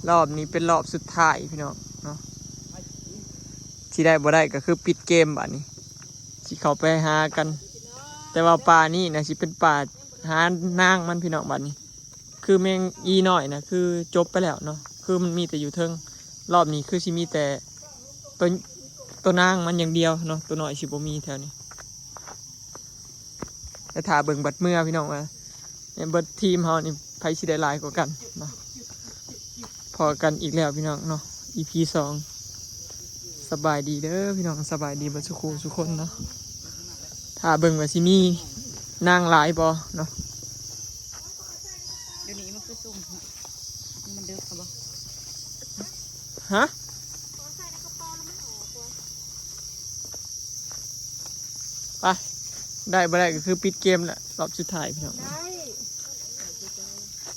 ລອບນີ້ເປັນລອບສຸດທ້າຍພີ່ນ້ອງເນາະ ຊິໄດ້ບໍ່ໄດ້ກໍຄືປິດເກມບາດນີ້ ຊິເຂົ້າໄປຫາກັນ. ແຕ່ວ່າປ່ານີ້ນະ ຊິເປັນປ່າຫານາງມັນພີ່ນ້ອງ ບາດນີ້ ຄືແມງອີນ້ອຍນະ ຄືຈົບໄປແລ້ວເນາະ ຄືມັນມີແຕ່ຢູ່ເທິງ. ລອບນີ້ຄືຊິມີແຕ່ໂຕ ໂຕນາງມັນຢ່າງດຽວເນາະ ໂຕນ້ອຍຊິບໍ່ມີແຖວນີ້. ແຕ່ຖ້າເບິ່ງບັດເມືອພີ່ນ້ອງ ວ່າໃນເບິດທີມເຮົານີ້ ໃຜຊິໄດ້ຫຼາຍກວ່າກັນເນາະ. ພໍ້ກັນອີກແລ້ວພີ່ນ້ອງເນາະ ອີພີສອງ. ສະບາຍດີເດີພີ່ນ້ອງ ສະບາຍດີເບິດສູ່ຄູ່ສູ່ຄົນເນາະ. ຖ້າເບິ່ງວ່າຊິມີນາງຫຼາຍບໍ່ເນາະ. ດຽວນີ້ມັນຄືຊຸ່ມ ມັນເດິກແລ້ວບໍ່? ຮະ? ໄປ ໄດ້ບໍ່ໄດ້ກໍຄືປິດເກມແຫຼະ ລອບສຸດທ້າຍພີ່ນ້ອງ. ໄດ້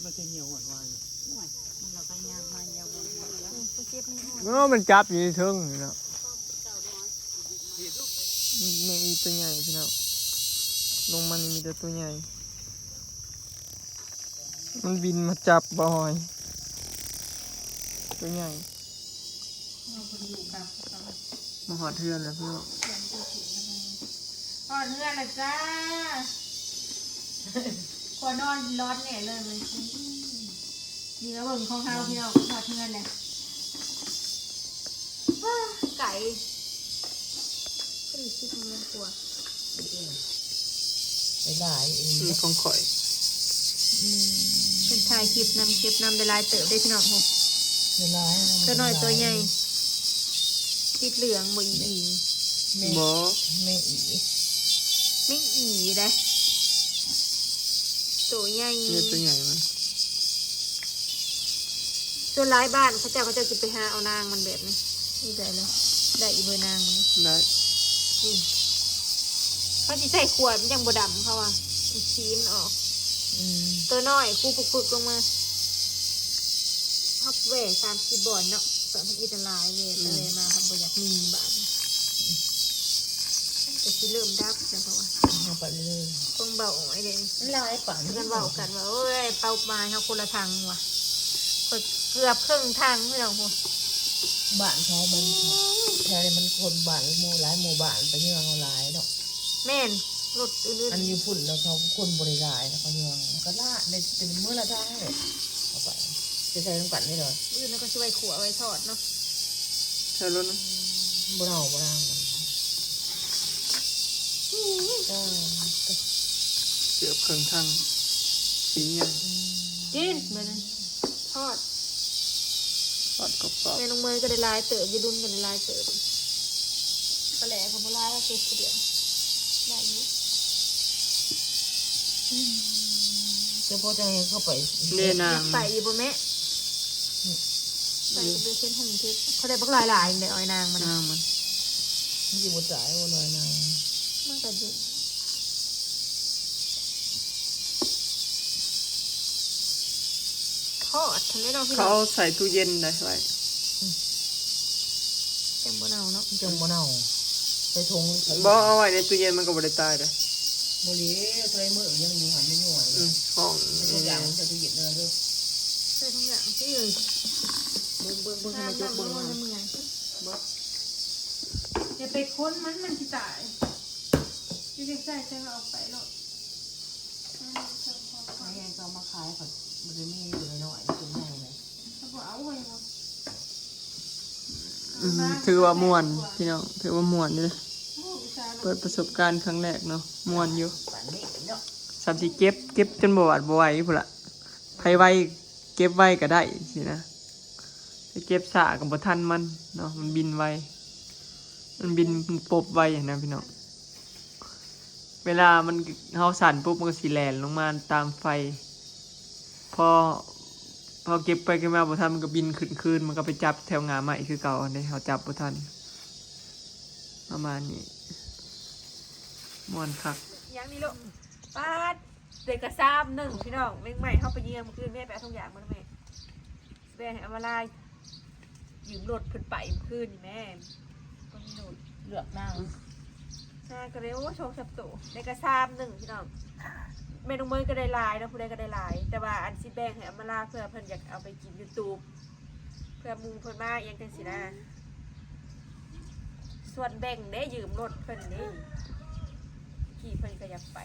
ມັນກໍຍ່ຽວຫວານໆຢູ່ ໂອ້ຍ ມັນລະກໍຍ່າງມາຍ່າງມາ ເອີ ມັນຈັບຢູ່ໃນເທິງນີ້ເນາະ. ແມ່ງອີໂຕໃຫຍ່ພີ່ນ້ອງ ລົງມານີ້ມີແຕ່ໂຕໃຫຍ່ ມັນບິນມາຈັບບໍ່ຫອຍ ໂຕໃຫຍ່. ມາຮອດເຮືອນແລ້ວພີ່ນ້ອງ ຮອດເຮືອນແລ້ວຈ້າ. ຂໍນອນລອດແນ່ເລີຍມື້ນີ້ ນີ້ມາເບິ່ງຂອງເຮົາພີ່ນ້ອງ ຮອດເຮືອນແລ້ວ. ວ້າ ໄກ ພໍດີສິບໂມງກວ່າ ຫຼາຍໆອີ່ຫຼີ ຂອງຂ້ອຍ. ອືມ ເພິ່ນຖ່າຍຄລິບນຳ ເກັບນຳໄດ້ຫຼາຍເຕີບເດ້ພີ່ນ້ອງ. ໂອ້ ຫຼາຍໆນະ ຕົວນ້ອຍຕົວໃຫຍ່ ຕິດເຫຼືອງບໍ່ອີ່ອີ່. ບໍ່ ແມງອີ່ ແມງອີ່ເດ້ ໂຕໃຫຍ່ ເຮັດໂຕໃຫຍ່ມັນ. ສ່ວນຫຼາຍບ້ານເຂົາເຈົ້າ ເຂົາເຈົ້າຊິໄປຫາເອົານາງມັນແບບນີ້. ນີ້ໄດ້ແລ້ວ ໄດ້ອີເບີນາງມັນ ໄດ້. ອືມ ເຂົາຊິໃສ່ຂວດມັນຈັ່ງບໍ່ດຳ ເຂົາວ່າ ສີມັນອອກ. ອືມ ຕົວນ້ອຍຄູຝຶກໆລົງມາ. ເຮົາແວ່ສາມສີ່ບ່ອນເນາະ ຕອນທຳອິດນະຫຼາຍ ແວ່ໄປແວ່ມາ ເພິ່ນບໍ່ຢາກມີບາດນີ້ ກໍຊິເລີ່ມດັບແລ້ວ ເພາະວ່າເຮົາໄປເລື້ອຍໆ ຂອງເບົາອ້ອຍເດ້ ມັນຫຼາຍປານນີ້ ເພິ່ນເວົ້າກັນວ່າ ໂອ້ຍ ເປົ້າໝາຍເຮົາຄົນລະຖັງວ່າ ຂ້ອຍເກືອບເຄິ່ງຖັງພີ່ນ້ອງພຸ້ນ. ບ້ານເຂົາມັນ ແຖວນີ້ມັນຄົນບ້ານໝູ່ຫຼາຍ ໝູ່ບ້ານໄປເຍືອງເຮົາຫຼາຍເນາະ. ແມ່ນ ລົດອື່ນໆ ອັນຢູ່ພຸ້ນນະ ເຂົາຄົນບໍ່ໄດ້ຫຼາຍນະ ເຂົາເຍືອງ ມັນກໍລະໄດ້ເປັນມື້ລະຖັງເດ້ ເອົາໄປ ໄປໃສ່ນຳກັນເລີຍ. ມື້ອື່ນເຮົາກໍຊິໄວ້ຂົ້ວໄວ້ທອດເນາະ ໃສ່ລົດນະ ບໍ່ເນົ່າບໍ່ນາງ. ເກືອບເຄິ່ງຖັງ ສີຫຍັງ ອືມ ກິນບາດນີ້ ທອດ ທອດກອບໆ. ແມ່ນ້ອງເມຍກໍໄດ້ຫຼາຍເຕີບ ຍາຍລຸນກໍໄດ້ຫຼາຍເຕີບ. ປາແຫຼກໍບໍ່ຫຼາຍ ເອົາເກັບຜູ້ດຽວໄດ້ຢູ່. ອືມ ແຕ່ພໍຈະໃຫ້ເຂົາໄປເດ້ນາງ ຢາກໄປຢູ່ບໍ່ແມ່? ອືມ ໄປກໍໄປເຮັດຫຸ່ງເຮັດ ເຂົາໄດ້ບັກຫຼາຍໆ ໄດ້ອ້ອຍນາງມັນ ນາງມັນ ມັນຊິບໍ່ຕາຍບໍ່ອ້ອຍນາງ ມັນກໍຢູ່. ທອດທັນໄດ້ເນາະພີ່ນ້ອງ ເຂົາເອົາໃສ່ຕູ້ເຢັນໄດ້ໄວ້ ອືມ ຈັ່ງບໍ່ເນົ່າເນາະ ຈັ່ງບໍ່ເນົ່າ. ໃສ່ຖົງ ບໍ່ ເອົາໄວ້ໃນຕູ້ເຢັນມັນກໍບໍ່ໄດ້ຕາຍເດ້. ບໍ່ເລີຍ ເທົ່າໃດມື້ຍັງຢູ່ຫັ້ນ ຍັງຢູ່ຫັ້ນ ອືມ ຫ້ອງ ໃສ່ຖົງຢາງ ໃສ່ຕູ້ເຢັນເດີ ໃສ່ຖົງຢາງຊິ. ເບິ່ງ ເບິ່ງ ເບິ່ງ ໃຫ້ມັນຈົບເບິ່ງ ເບິ່ງ ເບິ່ງ ເບິ່ງ. ບໍ່ ຢ່າໄປຄົນມັນ ມັນຊິຕາຍ. ຢູ່ໃກ້ໆ ໃສ່ເອົາອອກໄປໂລດ ໃຫ້ມັນເຊີງພໍ. ໃຫ້ເຂົາມາຂາຍ ເຂົາບໍ່ໄດ້ມີຢູ່ນ້ອຍໆ ຕົວໃຫຍ່ເລີຍ ເຂົາບໍ່ເອົາເວີຍ. ອືມ ຖືວ່າມ່ວນພີ່ນ້ອງ ຖືວ່າມ່ວນຢູ່ເດ້ ເປີດປະສົບການຄັ້ງແລກເນາະ ມ່ວນຢູ່. ສ່ຳຊິເກັບ ເກັບຈົນບໍ່ຫວາດບໍ່ໄຫວພຸ້ນລະ ໃຜໄວເກັບໄວກໍໄດ້ຊີ້ນະ ໄປເກັບຊ້າກໍບໍ່ທັນມັນເນາະ ມັນບິນໄວ ມັນບິນປົບໄວຫັ້ນນະພີ່ນ້ອງ. ເວລາມັນ ເຮົາສັ່ນປຸບ ມັນກໍຊິແລ່ນລົງມາຕາມໄຟ ພໍ ພໍເກັບໄປເກັບມາບໍ່ທັນ ມັນກໍບິນຂຶ້ນຄືນ ມັນກໍໄປຈັບແຖວງ່າໄມ້ຄືເກົ່າຫັ້ນເດ້ ເຮົາຈັບບໍ່ທັນ. ປະມານນີ້ ມ່ວນຄັກ. ຫຍັງນີ້ລູກ ປາດ ເດກະຊາມໜຶ່ງພີ່ນ້ອງ ແມງໄມ້ເຮົາໄປເຍືອງມື້ຄືນ ແມ່ໄປເອົາຖົງຢາງມານຳແມ່ ແບ່ງໃຫ້ອຳມາລາ ຢືມລົດເພິ່ນໄປມື້ຄືນນີ້ແມ່ ກໍມີລົດ ເລືອກນາງ ນາງກໍເລີຍ ໂອ້ ສອງສາມໂຕ ໄດ້ກະຊາມໜຶ່ງພີ່ນ້ອງ. ແມ່ນ້ອງເມຍກໍໄດ້ຫຼາຍເນາະ ຜູ້ໃດກໍໄດ້ຫຼາຍ ແຕ່ວ່າອັນຊິແບ່ງໃຫ້ອຳມາລາ ເພື່ອເພິ່ນຢາກເອົາໄປກິນຢູ່ຕູບ ເພື່ອໝູ່ເພິ່ນມາອີ່ຫຍັງຈັ່ງຊີ້ນະ ສ່ວນແບ່ງເດ້ ຢືມລົດເພິ່ນເດ້ ກີ້ເພິ່ນກໍຢາກໄປ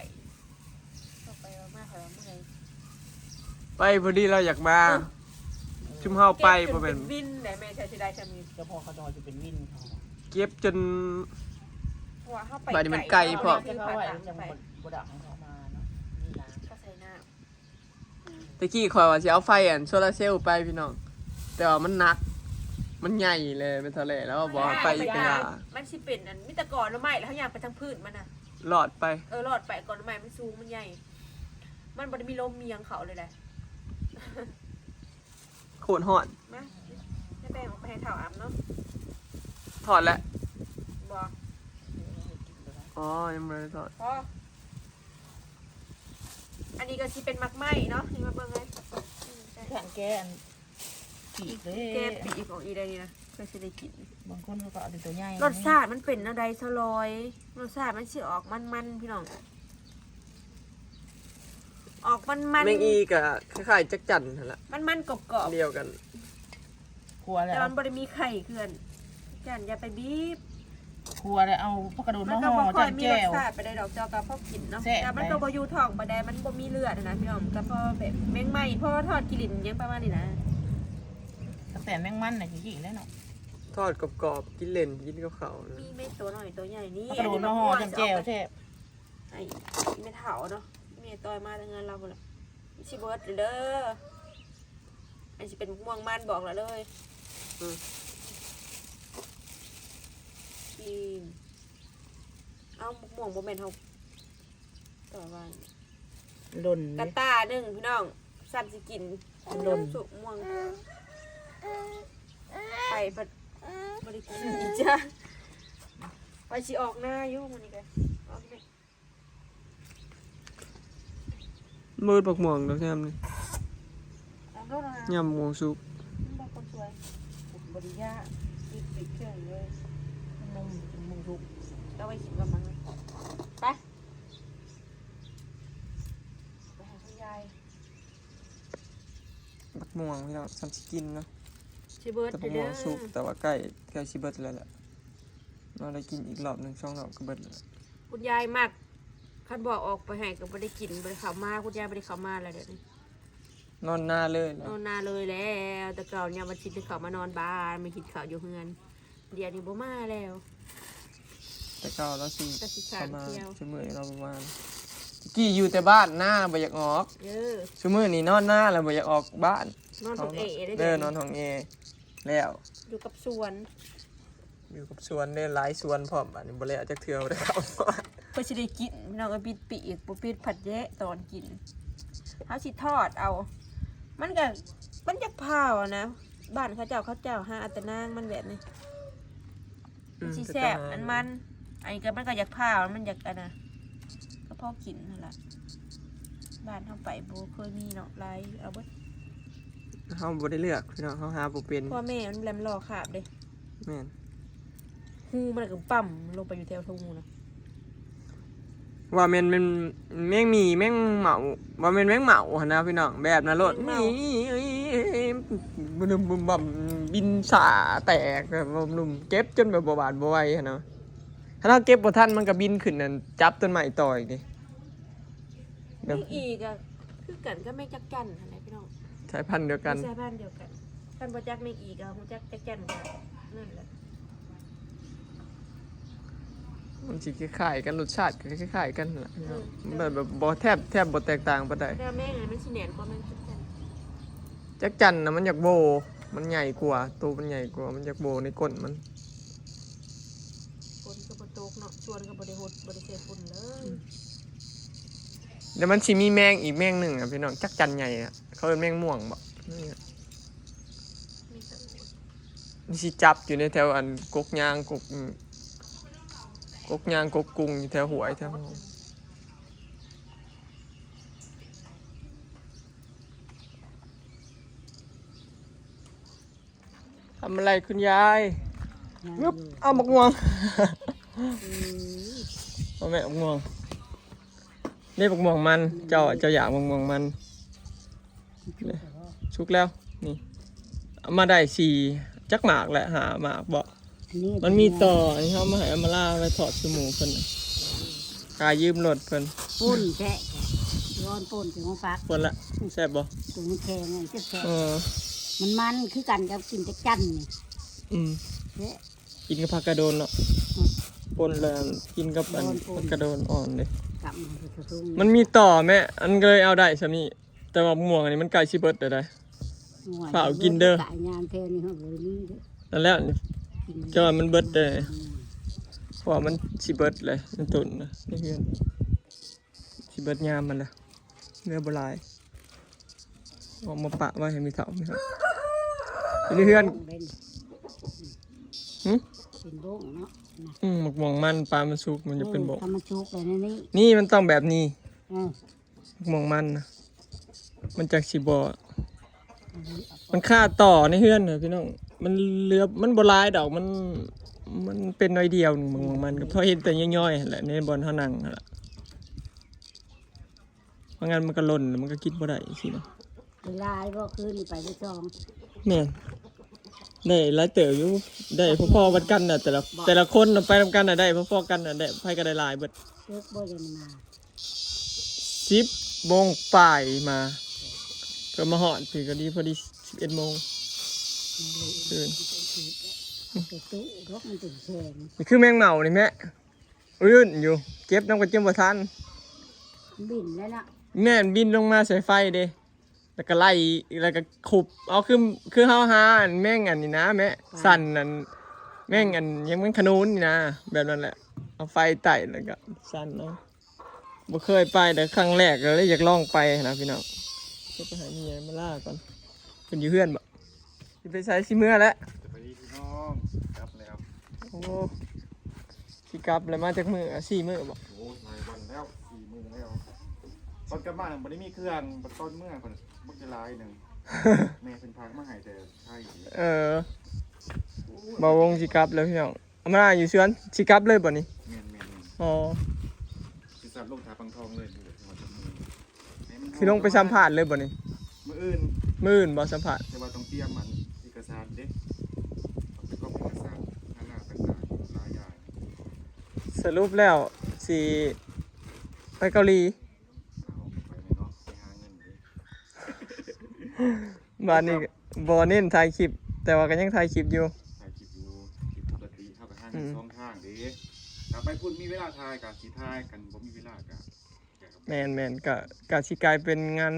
ເວົ້າໄປເວົ້າມາຂ້ອຍວ່າເມື່ອຍ ໄປພໍດີລາວຢາກມາ ເອີ ຊຸມເຮົາໄປບໍ່ແມ່ນ ເກັບຈົນເປັນວິນໄດ໋ ແມ່ນໃສ່ຊິໄດ້ຊ່ຳນີ້ ສະເພາະເຂົາເຈົ້າຊິເປັນວິນເຂົາ ເກັບຈົນ ເພາະວ່າເຮົາໄປ ບາດນີ້ມັນໄກພ້ອມ ເຂົາໄວ້ຈັ່ງບໍ່ ບໍ່ໄດ້ເອົາເຂົ້າມາເນາະ ນີ້ນະ ເຂົາໃສ່ນ້ຳ ແຕ່ກີ້ຂ້ອຍວ່າຊິເອົາໄຟອັນໂຊລາເຊວໄປພີ່ນ້ອງ ແຕ່ວ່າມັນໜັກ ມັນໃຫຍ່ແຫຼະ ແມ່ນເທົ່າແຫຼະ ແລ້ວບໍ່ເອົາໄປອີກກໍຢ່າ ມັນຊິເປັນອັນ ມີແຕ່ກອໜໍ່ໄມ້ ແລ້ວເຮົາຍ່າງໄປທາງພື້ນມັນນະ ລອດໄປ ເອີ ລອດໄປ ກອນໄມ້ມັນສູງ ມັນໃຫຍ່ ມັນບໍ່ໄດ້ມີລົມມີຫຍັງເຂົ້າເລີຍແຫຼະ ໂຄດຮ້ອນ ມາ ແມ່ແປ້ງອອກໄປໃຫ້ເຖົ້າອຳເນາະ ທອດແລ້ວ ບໍ່ ອໍ ຍັງບໍ່ໄດ້ທອດ ພໍ ອັນນີ້ກໍຊິເປັນໝາກໄມ້ເນາະ ນີ້ມາເບິ່ງເລີຍ ແກະອັນ ປີກເດ້ ແກະປີກອອກອີກໄດ້ນີ້ນະ ເພື່ອຊິໄດ້ກິນ ບາງຄົນເຂົາກໍເອົາແຕ່ຕົວໃຫຍ່ ລົດຊາດມັນເປັນແນວໃດຊະລອຍ ລົດຊາດມັນຊິອອກມັນໆ ພີ່ນ້ອງ ອອກມັນໆ ແມງອີກໍຄ້າຍໆຈັກຈັ່ນຫັ້ນລະ ມັນໆກອບໆ ດຽວກັນ ຂົ້ວແລ້ວ ແຕ່ມັນບໍ່ໄດ້ມີໄຂ່ເຄືອກັນ ຈັ່ນຢ່າໄປບີບ ຂົ້ວແລ້ວເອົາຜັກກະໂດດມາຫໍ່ຈ້ຳແຈ່ວ ມັນກໍບໍ່ຄ່ອຍມີລົດຊາດປານໃດດອກ ແຕ່ວ່າກໍພໍກິນເນາະ ແຕ່ມັນກໍບໍ່ຢູ່ທ້ອງປານໃດ ມັນບໍ່ມີເລືອດນະພີ່ນ້ອງ ກໍພໍແບບແມງໄມ້ ພໍທອດກິນຫຼິ່ນຫຍັງປະມານນີ້ນະ ຕັ້ງແຕ່ແມງມັນນະ ກິນແລ້ວເນາະ ທອດກອບໆ ກິນເຫຼັ້ນ ກິນກັບເຂົ້ານະ ມີແມ່ຕົວນ້ອຍຕົວໃຫຍ່ນີ້ ກະໂດດມາຫໍ່ຈ້ຳແຈ່ວແຊບ ໃຫ້ແມ່ເຖົ້າເນາະ ແມ່ຕ່ອຍມາແຕ່ເຮືອນລາວພຸ້ນລະ ຊິເບິດເດີ ອັນຊິເປັນໝາກມ່ວງມັນ ບອກລະເລີຍ ອືມ ກິນ ເອົ້າ ໝາກມ່ວງບໍ່ແມ່ນເຮົາ ແຕ່ວ່າ ຫຼົ່ນ ກະຕ່າໜຶ່ງພີ່ນ້ອງ ສັນຊິກິນ ຫຼົ່ນ ສຸກມ່ວງ ໄປພັດບໍ່ໄດ້ກິນອີກຈ້າ ໄປຊິອອກນາຢູ່ມື້ນີ້ກະ ອອກແມ່ ບໍ່ໝາກມ່ວງດອກຍາມນີ້ ເອົາໂລດນະ ຍາມໝາກມ່ວງສຸກ ມັນບໍ່ຄົນສວຍ ບໍ່ໄດ້ຢາກ ປິດ ປິດເຄື່ອງເລີຍ ໝາກມ່ວງສຸກ ເອົາໄວ້ກິນກັບມັນ ໄປ ໄປຫາຄຸນຍາຍ ໝາກມ່ວງພີ່ນ້ອງ ສ່ຳຊິກິນເນາະ ຊິເບິດ ແຕ່ໝາກມ່ວງສຸກ ເດີ ແຕ່ວ່າໃກ້ ໃກ້ຊິເບິດແລ້ວແຫຼະ ເນາະ ໄດ້ກິນອີກລອບໜຶ່ງສອງລອບກໍເບິດແລ້ວ ຄຸນຍາຍມັກ ຄັນບໍ່ເອົາອອກໄປໃຫ້ກໍບໍ່ໄດ້ກິນ ບໍ່ໄດ້ເຂົ້າມາ ຄຸນຍາຍບໍ່ໄດ້ເຂົ້າມາແລ້ວດຽວນີ້ ນອນນາເລີຍ ນອນນາເລີຍແລ້ວ ແຕ່ເກົ່າຍາມວັນທິດເຂົ້າມານອນບ້ານ ມາກິນເຂົ້າຢູ່ເຮືອນ ດຽວນີ້ບໍ່ມາແລ້ວ ແຕ່ເກົ່າລາວຊິ ລາວຊິ ເຂົ້າມາ ຊຸມື້ນີ້ລາວບໍ່ມາ ຕະກີ້ຢູ່ແຕ່ບ້ານນາບໍ່ຢາກອອກ ເອີ ຊຸມື້ນີ້ນອນນາແລ້ວບໍ່ຢາກອອກບ້ານ ນອນຫ້ອງແອເດີ ເດີ ນອນຫ້ອງແອແລ້ວ ຢູ່ກັບສວນ ຢູ່ກັບສວນເດ້ ຫຼາຍສວນພ້ອມ ບາດນີ້ບໍ່ແລ້ວຈັກເທື່ອ ບໍ່ໄດ້ເຂົ້າ ເພື່ອຊິໄດ້ກິນ ພີ່ນ້ອງເອີຍ ປິດປີກ ບໍ່ປິດພັດແຍະຕອນກິນ ເຮົາຊິທອດເອົາ ມັນກະ ມັນຢາກພ້າວນະ ບ້ານເຂົາເຈົ້າ ເຂົາເຈົ້າຫາເອົາແຕ່ນາງມັນແບບນີ້ ອືມ ມັນຊິແຊບ ແຕ່ນາງ ອັນມັນ ອັນນີ້ກະ ມັນກະຢາກພ້າວ ມັນຢາກອັນນະ ກະພໍກິນຫັ້ນລະ ບ້ານເຮົາໄປບໍ່ເຄີຍມີເນາະ ຫຼາຍ ເອົາເບິດ ເຮົາບໍ່ໄດ້ເລືອກ ພີ່ນ້ອງ ເຮົາຫາບໍ່ເປັນ ພໍ່ແມ່ມັນແຫຼມລໍຄາບເດ້ ແມ່ນ ຮູມັນກະປ້ຳລົງໄປຢູ່ແຖວທຸ່ງນະ ວ່າແມ່ນ ແມ່ນແມງໝີ່ແມງເໝົາ ວ່າແມ່ນແມງເໝົາຫັ້ນນະພີ່ນ້ອງ ແບບນັ້ນໂລດ ແມງເໝົາ ມີ ບຶມບຶມບຶມ ບິນສາແຕກ ເກັບຈົນແບບບໍ່ຫວາດບໍ່ໄຫວຫັ້ນນະ ຄັນເຮົາເກັບບໍ່ທັນມັນກະບິນຂຶ້ນນັ້ນ ຈັບຕົ້ນໄມ້ຕໍ່ອີກເດ້ ແບບ ແມງອີກະຄືກັນກັບແມງຈັກຈັ່ນຫັ້ນແຫຼະພີ່ນ້ອງ ສາຍພັນດຽວກັນ ສາຍພັນດຽວກັນ ຄັນບໍ່ຈັກແມງອີກະຮູ້ຈັກຈັກຈັ່ນກະນັ້ນແຫຼະ ມັນຊິຄ້າຍໆກັນ ລົດຊາດກະຄ້າຍໆກັນຫັ້ນລະ ອືມ ແບບ ແບບບໍ່ແທບ ແທບບໍ່ແຕກຕ່າງປານໃດ ແຕ່ແມງອັນມັນຊິແໜ້ນກວ່າແມງຈັກຈັ່ນ ຈັກຈັ່ນນະມັນຢາກໂບ ມັນໃຫຍ່ກວ່າ ໂຕມັນໃຫຍ່ກວ່າ ມັນຢາກໂບໃນກົ້ນມັນ ຝົນກໍບໍ່ຕົກເນາະ ສວນກໍບໍ່ໄດ້ຫົດ ບໍ່ໄດ້ໃສ່ຝຸ່ນເລີຍ ອືມ ແລ້ວມັນຊິມີແມງອີກແມງໜຶ່ງອະພີ່ນ້ອງ ຈັກຈັ່ນໃຫຍ່ອະ ເຂົາເອີ້ນແມງມ່ວງບໍ ແມ່ນ ມັນຊິຈັບຢູ່ໃນແຖວອັນກົກຍາງ ກົກ ອືມ ກົກຍາງ ກົກກຸງ ຢູ່ແຖວຫ້ວຍແຖວ ທຳອະໄລຄຸນຍາຍ? ງຶບ ເອົາໝາກມ່ວງ ອືມ ເອົາແມ່ໝາກມ່ວງ ນີ້ໝາກມ່ວງມັນ ເຈົ້າ ເຈົ້າຢາກໝາກມ່ວງມັນ ສຸກແລ້ວ ນີ້ ເອົາມາໄດ້ສີ່ ຈັກໝາກແຫຼະ ຫ້າໝາກບໍ? ອັນນີ້ ມັນມີຕໍ່ ອັນນີ້ເຮົາມາໃຫ້ອຳມາລາໄວ້ທອດສູ່ໝູ່ເພິ່ນ ຄ່າຢືມລົດເພິ່ນ. ປົ່ນແທ້ ຮ້ອນປົ່ນ ກິນຂອງຝາກ ປົ່ນລະ ແຊບບໍ່? ຕົວມັນແຂງ ແຊບໆ ເອີ ມັນໆ ຄືກັນກັບກິນຈັກຈັ່ນນີ້. ອືມ ແຊບ ກິນກັບຜັກກະໂດນເນາະ. ອືມ ປົ່ນແລ້ວກິນກັບອັນ ອ່ອນປົ່ນ ຜັກກະໂດນອ່ອນເດ້. ມັນມີຕໍ່ແມະ ອັນກໍເລີຍເອົາໄດ້ສ່ຳນີ້ ແຕ່ວ່າໝາກມ່ວງອັນນີ້ມັນໃກ້ຊິເບິດແລ້ວໃດ໋. ໂອ້ຍ ຟ້າວກິນເດີ ຕາຍຍາມແຖວນີ້ເຮົາບໍ່ໄດ້ມີເດີ. ນັ້ນແຫຼະ ກິນ ຈະວ່າມັນເບິດເດ້ ອືມ ເພາະວ່າມັນຊິເບິດແລ້ວ ໃນຕົ້ນນະ ໃນເຮືອນ ຊິເບິດຍາມມັນແລ້ວ ເຫຼືອບໍ່ຫຼາຍ ເອົາມາປະໄວ້ໃຫ້ແມ່ເຖົ້າ ແມ່ເຖົ້າ ຢູ່ໃນເຮືອນ. ຫຶ ເປັນບົ້ງເນາະ ອືມ ໝາກມ່ວງມັນ ປາມັນສຸກ ມັນຈະເປັນບົ້ງ. ເອີ ຖ້າມັນສຸກແລ້ວນີ້ ນີ້ມັນຕ້ອງແບບນີ້ ເອີ ໝາກມ່ວງມັນນະ ມັນຈັກຊິບໍ່ ມັນຄາຕໍ່ໃນເຮືອນນະພີ່ນ້ອງ. ມັນເຫຼືອ ມັນບໍ່ຫຼາຍດອກ ມັນ ມັນເປັນໜ້ອຍດຽວໜຶ່ງ ໝາກມ່ວງມັນ ກໍພໍເຫັນແຕ່ຍ່ອຍໆຫັ້ນແຫຼະ ໃນບ່ອນເຮົານັ່ງຫັ້ນລະ. ບໍ່ຊັ້ນມັນກໍຫຼົ່ນ ມັນກໍກິນບໍ່ໄດ້ຈັ່ງຊີ້ນະ. ຫຼາຍບໍ່? ຄືນນີ້ໄປໄດ້ສອງ ແມ່ນ ໄດ້ຫຼາຍເຕີບຢູ່ ໄດ້ພໍໆກັນນະ ແຕ່ລະ ແຕ່ລະຄົນນະ ໄປນຳກັນນະ ໄດ້ພໍໆກັນນະ ໄດ້ ໃຜກໍໄດ້ຫຼາຍເບິດ. ເລິກບໍ່? ຍັງມາ ສິບໂມງປາຍມາ ເພື່ອມາຮອດພີ້ກໍດີ ພໍດີສິບເອັດໂມງ ອືມ ຕື່ນ ໄປຕູ້ດອກ ມັນເປັນແຂງ. ນີ້ຄືແມງເໝົານີ້ແມະ ອື່ນຢູ່ ເກັບນຳກໍເກັບບໍ່ທັນ ມັນບິນແລ້ວເນາະ. ແມ່ນ ບິນລົງມາໃສ່ໄຟເດ້ ແລ້ວກໍໄລ່ ແລ້ວກໍຂຸບເອົາ ຄື ຄືເຮົາຫາອັນແມງອັນນີ້ນະແມະ ສັນອັນ ແມງອັນຫຍັງ ແມງຂະໜູນນີ້ນະ ແບບນັ້ນແຫຼະ ເອົາໄຟໄຕ້ ແລ້ວກໍສັນເອົາ. ບໍ່ເຄີຍໄປເດີ ຄັ້ງແລກ ກໍເລີຍຢາກລອງໄປຫັ້ນນະພີ່ນ້ອງ. ເກັບໄປໃຫ້ແມ່ໃຫຍ່ມາລາກ່ອນ ເພິ່ນຢູ່ເຮືອນບໍ? ຊິໄປໃສ? ຊິເມືອແລ້ວ. ສະບາຍດີພີ່ນ້ອງ ກັບແລ້ວ. ໂອ້ ຊິກັບແລ້ວ ມາຈັກມື້? ສີ່ມື້ບໍ? ໂອ້ ຫຼາຍວັນແລ້ວ ສີ່ມື້ແລ້ວ. ຕອນກັບມາບໍ່ໄດ້ມີເຄື່ອງ ບັດຕອນເມືອເພິ່ນບັກຫຼາຍໜຶ່ງ ແມ່ເພິ່ນພາກມາໃຫ້ແຕ່ໄທ. ເອີ ໂອ້ຍ ບ່າວວົງຊິກັບແລ້ວພີ່ນ້ອງ. ອາມາລາຢູ່ສວນ ຊິກັບເລີຍບໍ່ນີ້? ແມ່ນໆໆ. ອໍ ຊິສັບລົງທ່າພັງທອງເລີຍ ຊິລົງໄປສຳພາດເລີຍບໍ່ນີ້? ມື້ອື່ນ ມື້ອື່ນບໍ່ສຳພາດ? ແຕ່ວ່າຕ້ອງຕຽມອັນເອກະສານເດ້ ຕ້ອງໄປກອກເອກະສານ ງານໜ້າຕ່າງໆ ຫຼາຍຢ່າງ. ສະຫຼຸບແລ້ວຊິໄປເກົາຫຼີ? ເອົາ ໄປແມ່ນເນາະ ໄປຫາເງິນເດ້. ບາດນີ້ບໍ່ເນັ້ນຖ່າຍຄລິບ ແຕ່ວ່າກໍຍັງຖ່າຍຄລິບຢູ່ ຖ່າຍຄລິບຢູ່ ຄລິບປົກກະຕິ. ເຮົາກໍຫາເງິນ ອືມ ສອງທາງເດ້ ຖ້າໄປພຸ້ນມີເວລາຖ່າຍກໍຊິຖ່າຍ ຄັນບໍ່ມີເວລາກໍ ແມ່ນໆ ກໍ ກໍຊິກາຍເປັນງານ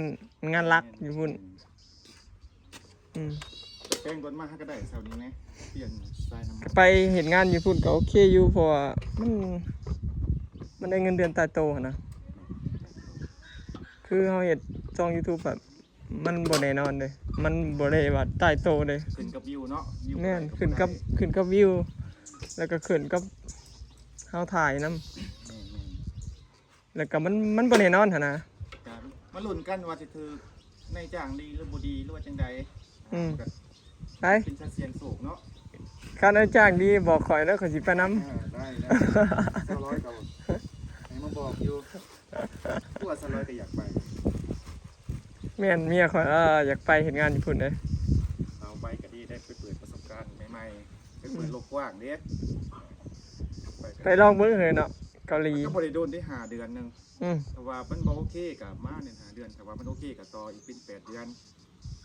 ງານຫຼັກຢູ່ພຸ້ນ. ອືມ ແຕ່ງກ່ອນມາຫາກໍໄດ້ເຊົ້ານີ້ແຫຼະ ປ່ຽນສາຍນ້ຳມັນ. ໄປເຮັດງານຢູ່ພຸ້ນກໍໂອເຄຢູ່ ເພາະວ່າມັນ ມັນໄດ້ເງິນເດືອນຕາຍໂຕຫັ້ນນະ. ຄືເຮົາເຮັດຊ່ອງຢູທູບແບບ ມັນບໍ່ແນ່ນອນເດ້ ມັນບໍ່ໄດ້ວ່າຕາຍໂຕເດ້. ຂຶ້ນກັບວິວເນາະ ວິວ ແມ່ນ ຂຶ້ນກັບ ຂຶ້ນກັບວິວ ແລ້ວກໍຂຶ້ນກັບເຮົາຖ່າຍນຳ. ແມ່ນໆ ແລ້ວກໍມັນ ມັນບໍ່ແນ່ນອນຫັ້ນນະ ກໍມາລຸ້ນກັນວ່າຊິຖືກນາຍຈ້າງດີຫຼືບໍ່ດີ ຫຼືວ່າຈັ່ງໃດ. ອືມ ກໍໄປ ເປັນສັດສ່ຽງໂຊກເນາະ. ຄັນນາຍຈ້າງດີບອກຂ້ອຍເດີ ຂ້ອຍຊິໄປນຳ. ເອີ ໄດ້ໆ ສາວລອຍກໍໃຫ້ມາບອກຢູ່ ຕົວະ ສາວລອຍກໍຢາກໄປ. ແມ່ນ ເມຍຂ້ອຍ ເອີ ຢາກໄປເຮັດງານຢູ່ພຸ້ນເດ້. ເອົາ ໄປກໍດີ ໄດ້ໄປເປີດປະສົບການໃໝ່ໆ ໄປເປີດ ອືມ ໂລກກວ້າງເດ້. ໄປກໍ ໄປລອງເບິ່ງເຮີ້ຍເນາະ ເກົາຫຼີ. ມັນກໍບໍ່ໄດ້ດົນເດ້ ຫ້າເດືອນໜຶ່ງ. ອືມ ຖ້າວ່າມັນບໍ່ໂອເຄກໍມາໃນຫ້າເດືອນ ຖ້າວ່າມັນໂອເຄກໍຕໍ່ອີກເປັນແປດເດືອນ.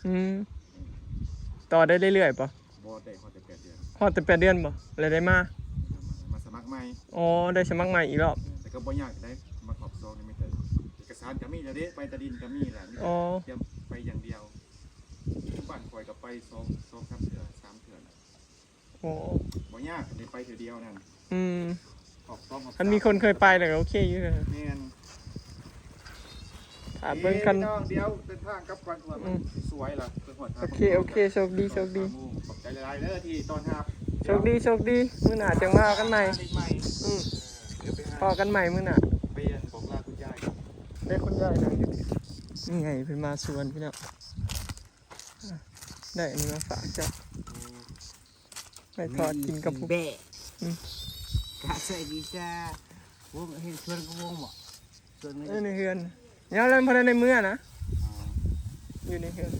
ອືມ ຕໍ່ໄດ້ເລື້ອຍໆບໍ່? ບໍ່ ໄດ້ຮອດແຕ່ແປດເດືອນ. ຮອດແຕ່ແປດເດືອນບໍ່? ແລ້ວໄດ້ມາ? ມາສະໝັກໃໝ່. ອໍ ໄດ້ສະໝັກໃໝ່ອີກລອບ. ແຕ່ກໍບໍ່ຍາກໃດ໋ ສະໝັກຮອບສອງນີ້ ມີແຕ່ເອກະສານກໍມີແລ້ວເດ້ ໃບຕາດິນກໍມີແລ້ວ ມີແຕ່ ອໍ ກຽມໃບຢ່າງດຽວ. ບ້ານຂ້ອຍກໍໄປສອງ ສອງສາມເທື່ອ ສາມເທື່ອແລ້ວ. ໂອ້ ບໍ່ຍາກ ໄດ້ໄປເທື່ອດຽວນັ້ນ. ອືມ ອອກສອງອອກສາມ ຄັນມີຄົນເຄີຍໄປແລ້ວກໍໂອເຄຢູ່. ແມ່ນ ຖ້າເບິ່ງກັນ ເອີ ພີ່ນ້ອງ ດຽວເດີນທາງກັບກ່ອນ ເພາະວ່າມັນ ອືມ ສວຍລະ ໄປຮອດທ່າ. ໂອເຄ ໂອເຄ ໂຊກດີ ໂຊກດີ. ຂອບໃຈຫຼາຍໆເດີທີ່ຕ້ອນຮັບ. ໂຊກດີ ໂຊກດີ ມື້ໜ້າຈັ່ງມາກັນໃໝ່. ອືມ ພໍ້ກັນໃໝ່ມື້ໜ້າ. ໄປບອກລາຄຸນຍາຍ ໄດ້ຄຸນຍາຍນັ່ງຢູ່ນີ້. ນີ້ໄງເພິ່ນມາສວນພີ່ນ້ອງ ໄດ້ອັນນີ້ມາຝາກເຈົ້າ. ໄປທອດກິນກັບ ແບ້ ອືມ ກະໃສ່ດີຈ້າ. ວົງ ເຮັດສວນກັບວົງບໍ່? ສວນ ເອີ ໃນເຮືອນ ຍາມນັ້ນບໍ່ໄດ້ໃນເມືອນະ. ອໍ ຢູ່ໃນເຮືອນ.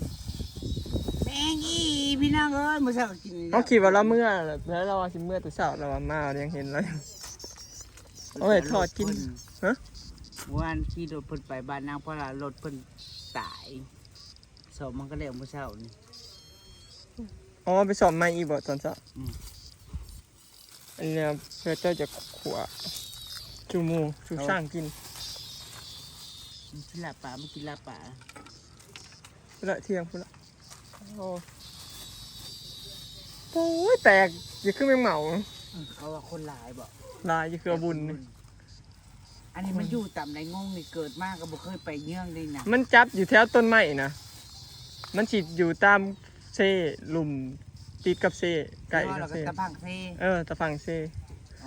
ແມງອີ່ ພີ່ນ້ອງເອີຍ ມື້ເຊົ້າກໍກິນ ເຮົາຄິດວ່າລາວເມືອແລ້ວ ແລ້ວລາວວ່າຊິເມືອແຕ່ເຊົ້າ ລາວວ່າມາຍັງເຫັນລາວ ເອົາໄວ້ທອດກິນ. ຮະ? ວານຂີ່ລົດເພິ່ນໄປບ້ານນາງ ເພາະວ່າລົດເພິ່ນຕາຍ ສ້ອມມັນກໍແລ້ວມື້ເຊົ້ານີ້. ອໍ ໄປສ້ອມໃໝ່ອີກບໍ່ຕອນເຊົ້າ? ອືມ. ອັນນີ້ເພື່ອເຈົ້າຈະຂົ້ວສູ່ໝູ່ສູ່ຊ້າງກິນ. ມັນຊິລາບປາ ມັນກິນລາບປາ ພຸ້ນລະ ທ່ຽງພຸ້ນລະ. ໂອ້ ໂອ້ຍ ແຕກ ຢ່າຄືແມງເໝົາ. ເອີ ເຂົາວ່າຄົນຫຼາຍບໍ່? ຫຼາຍ ຢ່າຄືເອົາບຸນ. ອັນນີ້ມັນຢູ່ຕາມໃດ? ງົງນີ້ ເກີດມາກໍບໍ່ເຄີຍໄປເຍືອງເລີຍນະ. ມັນຈັບຢູ່ແຖວຕົ້ນໄມ້ນະ ມັນຊິຢູ່ຕາມເຊ ລຸ່ມຕິດກັບເຊ ໃກ້ກັບເຊ ຕາຝັ່ງເຊ. ເອີ ຕາຝັ່ງເຊ. ອໍ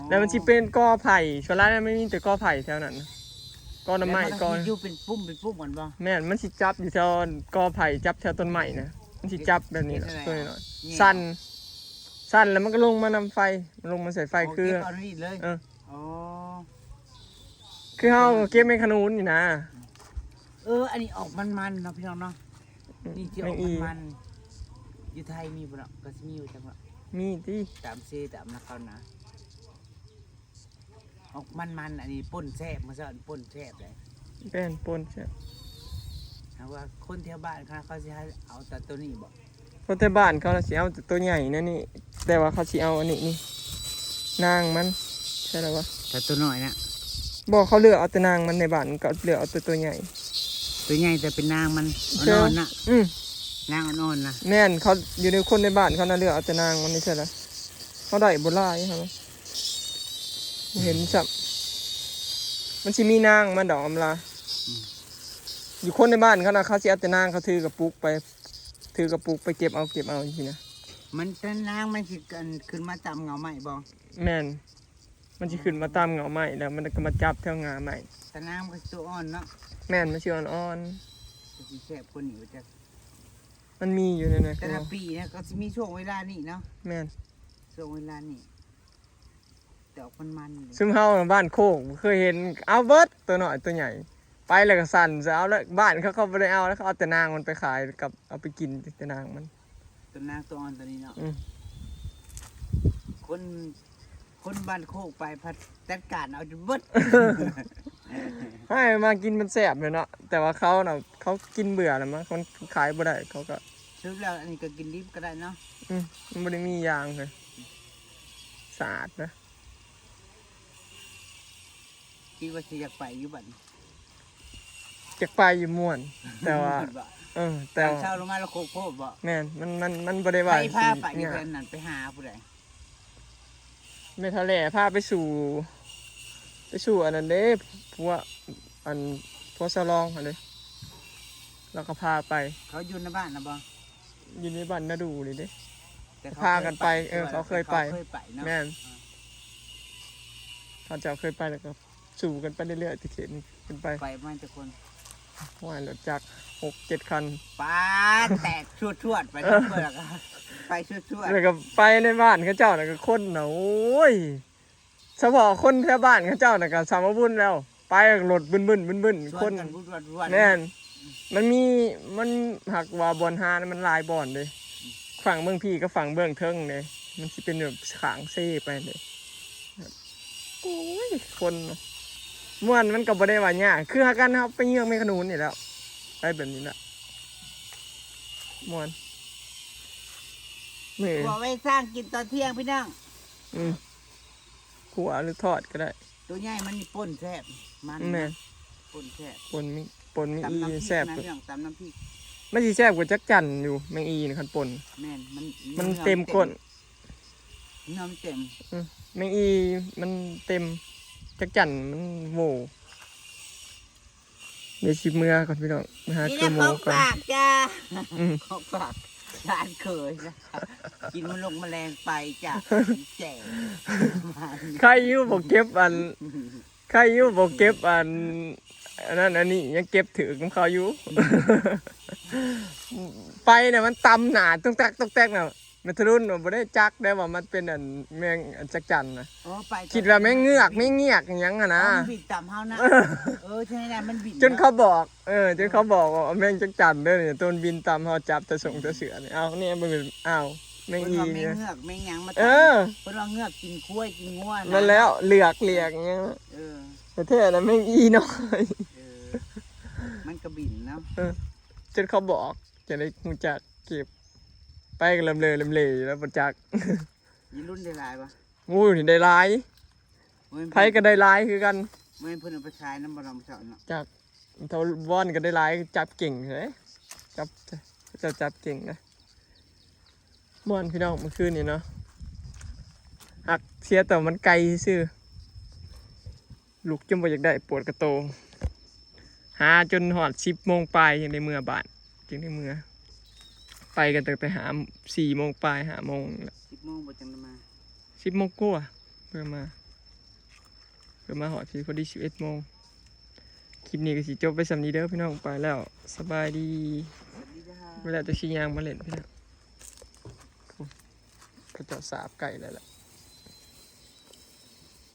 ແລ້ວມັນຊິເປັນກໍໄຜ່ ສ່ວນຫຼາຍມັນມີແຕ່ກໍໄຜ່ແຖວນັ້ນນະ ກໍໜໍ່ໄມ້ ກໍຢູ່ເປັນປຸ່ມເປັນປຸ່ມກັນບໍ່? ແມ່ນ ມັນຊິຈັບຢູ່ແຖວກໍໄຜ່ ຈັບແຖວຕົ້ນໄມ້ນະ ມັນຊິຈັບແບບນີ້ນະ ເຮັດຈັ່ງໃດ? ຕົວນ້ອຍໆ ສັ່ນ ສັ່ນແລ້ວມັນກໍລົງມານຳໄຟ ລົງມາໃສ່ໄຟ. ອໍ ຄື ເກັບເອົານີ້ເລີຍ. ເອີ ອໍ ຄືເຮົາເກັບແມງຂະໜູນນີ້ນະ. ເອີ ອັນນີ້ອອກມັນໆເນາະ ພີ່ນ້ອງເນາະ. ອືມ ນີ້ທີ່ອອກມັນໆ ຢູ່ໄທມີບໍ່ເນາະ? ກໍຊິມີຢູ່ຈັກເນາະ. ມີຕິ ຕາມເຊຕາມນະຄອນນະ ອອກມັນໆ. ອັນນີ້ປົ່ນແຊບ ມື້ເຊົ້າປົ່ນແຊບເດ້. ແມ່ນ ປົ່ນແຊບ. ຫາກວ່າຄົນແຖວບ້ານເຂົາ ເຂົາຊິເອົາແຕ່ໂຕນີ້ບໍ່? ຄົນແຖວບ້ານເຂົາລະຊິເອົາແຕ່ໂຕໃຫຍ່ແນວນີ້ ແຕ່ວ່າເຂົາຊິເອົາອັນນີ້ນີ້ ນາງມັນ ໃຊ່ລະວະ? ແຕ່ໂຕນ້ອຍນະ. ບໍ່ ເຂົາເລືອກເອົາແຕ່ນາງມັນ ໃນບ້ານກໍເລືອກເອົາແຕ່ໂຕໃຫຍ່. ໂຕໃຫຍ່ແຕ່ເປັນນາງມັນ ອ່ອນໆນະ. ອືມ ນາງອ່ອນໆນະ. ແມ່ນ ເຂົາຢູ່ໃນ ຄົນໃນບ້ານເຂົານະເລືອກເອົາແຕ່ນາງມັນນີ້ ໃຊ່ລະ. ເຮົາໄດ້ບໍ່ຫຼາຍ ເຮົາບໍ່ເຫັນຊ້ຳ. ມັນຊິມີນາງມັນດອກອຳລາ. ອືມ ຢູ່ຄົນໃນບ້ານເຂົານະ ເຂົາຊິເອົາແຕ່ນາງ ເຂົາຖືກະປຸກໄປ ຖືກະປຸກໄປເກັບເອົາ ເກັບເອົາຈັ່ງຊີ້ນະ. ມັນ ແຕ່ນາງມັນຊິ ອັນ ຂຶ້ນມາຕາມເຫງົ້າໄມ້ບໍ່? ແມ່ນ ມັນຊິຂຶ້ນມາຕາມເຫງົ້າໄມ້ ແລ້ວມັນກໍມາຈັບແຖວງ່າໄມ້. ແຕ່ນາງມັນກໍຊິໂຕອ່ອນເນາະ. ແມ່ນ ມັນຊິອ່ອນໆ. ກໍຊິແຊບກວ່ານີ້ວ່າຈັກ. ມັນມີຢູ່ໃນນັ້ນ ແຕ່ລະປີນະ ກໍຊິມີຊ່ວງເວລານີ້ເນາະ. ແມ່ນ ຊ່ວງເວລານີ້ ດອກມັນໆ. ຊຸມເຮົາບ້ານໂຄກບໍ່ເຄີຍເຫັນ ເອົາເບິດ ຕົວນ້ອຍຕົວໃຫຍ່ ໄປແລ້ວກໍສັ່ນ ເອົາແລ້ວ ບ້ານເຂົາ ເຂົາບໍ່ໄດ້ເອົາແລ້ວ ເຂົາເອົາແຕ່ນາງມັນໄປຂາຍ ກັບເອົາໄປກິນແຕ່ນາງມັນ. ຕົວນາງຕົວອ່ອນຕົວນີ້ເນາະ. ອືມ ຄົນ ຄົນບ້ານໂຄກໄປພັດຈັດການເອົາຈົນເບິດ. ໃຫ້ມາກິນມັນແຊບແຫຼະເນາະ ແຕ່ວ່າເຂົານະ ເຂົາກິນເບື່ອແລ້ວມັນ ມັນຂາຍບໍ່ໄດ້ ເຂົາກໍ ສະຫຼຸບແລ້ວອັນນີ້ກໍກິນດິບກໍໄດ້ເນາະ. ອືມ ມັນບໍ່ໄດ້ມີຢ່າງເລີຍ ສະອາດນະ. ຄິດວ່າຊິຢາກໄປຢູ່ບັດນີ້. ຢາກໄປຢູ່ ມ່ວນ ແຕ່ວ່າ ມ່ວນບໍ່? ເອີ ແຕ່ວ່າ ຕອນເຊົ້າລົງມາລະໂຄກໂພດບໍ່? ແມ່ນ ມັນ ມັນ ມັນບໍ່ໄດ້ວ່າ ໃຜພາໄປຢູ່ແຖວນັ້ນ ໄປຫາຜູ້ໃດ? ແມ່ເຖົ້າແຫຼ້ພາໄປສູ່ ໄປສູ່ອັນນັ້ນເດ້ ພວກ ອັນ ພວກສາວລອງຫັ້ນເດ້ ລາວກໍພາໄປ. ເຂົາຢູ່ໃນບ້ານນະບໍ່? ຢູ່ໃນບ້ານນາດູນີ້ເດ້ ແຕ່ເຂົາ ພາກັນໄປ. ເອີ ເຂົາເຄີຍໄປ ເຂົາເຄີຍໄປເນາະ. ແມ່ນ ເອີ ເຂົາເຈົ້າເຄີຍໄປ ແລ້ວກໍສູ່ກັນໄປເລື້ອຍໆ ຕິເຂດນີ້ຂຶ້ນໄປ. ໄປປະມານຈັກຄົນ? ໂອ້ຍ ລົດຈັກຫົກເຈັດຄັນ. ປາດ ແຕກຊວດໆ ໄປນຳເພິ່ນ ແລ້ວກໍໄປຊວດໆ ແລ້ວກໍໄປໃນບ້ານເຂົາເຈົ້ານະ ກໍຄົນນະ ໂອ້ຍ ສະເພາະຄົນແຖວບ້ານເຂົາເຈົ້ານະກໍສຳມາບຸນແລ້ວ ໄປລົດບຶ້ນໆໆ ຄົນ ແມ່ນ ມັນມີ ມັນຫາກວ່າບ່ອນຫານະ ມັນຫຼາຍບ່ອນເດ້ ຝັ່ງເບື້ອງພີ້ກັບຝັ່ງເບື້ອງເທິງເດ້ ມັນຊິເປັນແບບຂ້າງເຊໄປເດ້. ໂອ້ຍ ຄົນເນາະ ມ່ວນ ມັນກໍບໍ່ໄດ້ວ່າຍາກ ຄືຫາກັນເຮົາໄປເຍືອງແມ່ຂະໜູນນີ້ແຫຼ້ວ ໄປແບບນີ້ແຫຼະ ມ່ວນ. ມື້ ຂົ້ວໄວ້ສ້າງກິນຕອນທ່ຽງພີ່ນ້ອງ. ອືມ ຂົ້ວຫຼືທອດກໍໄດ້. ຕົວໃຫຍ່ມັນນີ້ປົ່ນແຊບ ມັນ ແມ່ນ ນະ ປົ່ນແຊບ ປົ່ນມີ ປົ່ນມີອີແຊບ ຕຳນ້ຳພິກນະ ພີ່ນ້ອງ ຕຳນ້ຳພິກ ມັນຊິແຊບກວ່າຈັກຈັ່ນຢູ່ ແມງອີນະ ຄັນປົ່ນ. ແມ່ນ ມັນ ມັນເຕັມກົ້ນ ເນື້ອມັນເຕັມ. ອືມ ແມງອີມັນເຕັມ ຈັກຈັ່ນມັນໂຫວ່. ດຽວຊິເມືອກ່ອນພີ່ນ້ອງ ໄປຫາເຄືອໝູກ່ອນ. ນີ້ນະ ຂອງຝາກຈ້າ. ອືມ ຂອງຝາກຫຼານເຂີຍນະ ກິນມະລົງມະແລງໄປຈ້າ ແຈກ. ໃຄຢູ່ບໍ່ເກັບອັນ ໃຄຢູ່ບໍ່ເກັບອັນ ອັນນັ້ນອັນນີ້ ຍັງເກັບຖືກນຳເຂົາຢູ່. ອືມ ໄປນະ ມັນຕຳໜ້າ ຕຸກຕັກ ຕຸກແຕັກນະ. ແມ່ທະລຸນບໍ່ໄດ້ຈັກໄດ້ວ່າມັນເປັນອັນແມງອັນຈັກຈັ่ນນະ ໂອ້ ໄປ ຄິດວ່າແມງເງືອກ ແມງງຽກຫຍັງຫັ້ນນະ ອໍ ມັນບິນຕາມເຮົານະ ເອີ ເອີ ໃຊ່ແລ້ວ ມັນບິນ ຈົນເນາະ ເຂົາບອກ ເອີ ເອີ ຈົນເຂົາບອກວ່າແມງຈັກຈັ่ນເດີນີ້ ໂຕນບິນຕາມເຮົາ ຈັບແຕ່ສົ້ງແຕ່ເສື້ອນີ້ ເອົາ ນີ້ເບິ່ງ ອ້າວ ແມງອີ່ ເພິ່ນວ່າແມງເງືອກແມງຫຍັງມາ ເອີ ຕາມ ເພິ່ນວ່າເງືອກກິນຄວາຍກິນງົວນະ ນັ້ນແຫຼະ ເຫຼືອກຫຼຽກຫຍັງ ເອີ ແທ້ໆນະແມງອີ່ນ້ອຍ ເອີ ມັນກະບິນເນາະ ເອີ ຈົນເຂົາບອກ ຈັ່ງໄດ້ຮູ້ຈັກເກັບ ໄປກໍລຳເລີລຳເລຢູ່ແລ້ວບໍ່ຈັກ ຍາລຸນໄດ້ຫຼາຍບໍ່? ໂອ້ຍ ໄດ້ຫຼາຍ ໂອ້ຍ ໃຜກໍໄດ້ຫຼາຍຄືກັນ ແມ່ນເພິ່ນເອົາໄປຂາຍນຳບໍ່ນ້ອງເຈົ້າເນາະ ຈັກ ເທົ່າວອນກໍໄດ້ຫຼາຍ ຈັບເກັ່ງເດ້ ຈັບ ເຂົາເຈົ້າຈັບເກັ່ງນະ ມ່ວນພີ່ນ້ອງ ມື້ຄືນນີ້ເນາະ ຮັກເສຍແຕ່ມັນໄກຊື່ ລຸກຈົນບໍ່ຢາກໄດ້ ປວດກະໂຕ ຫາຈົນຮອດສິບໂມງປາຍຈຶ່ງໄດ້ເມືອບ້ານ ຈຶ່ງໄດ້ເມືອ ໄປກັນຕັ້ງແຕ່ຫ້າ ສີ່ໂມງປາຍ ຫ້າໂມງນີ້ແຫຼະ ສິບໂມງບໍ່ຈັ່ງໄດ້ມາ ສິບໂມງກວ່າເພື່ອມາ ເພື່ອມາຮອດພີ້ພໍດີສິບເອັດໂມງ ຄລິບນີ້ກໍຊິຈົບໄວ້ສ່ຳນີ້ເດີພີ່ນ້ອງ ໄປແລ້ວ ສະບາຍດີ ສະບາຍດີເດີ ໄປແລ້ວ ຈັກຊິຍ່າງມາເຫຼັ້ນພີ່ນ້ອງ ເຂົາເຈົ້າສາບໄກ່ແລ້ວແຫຼະ.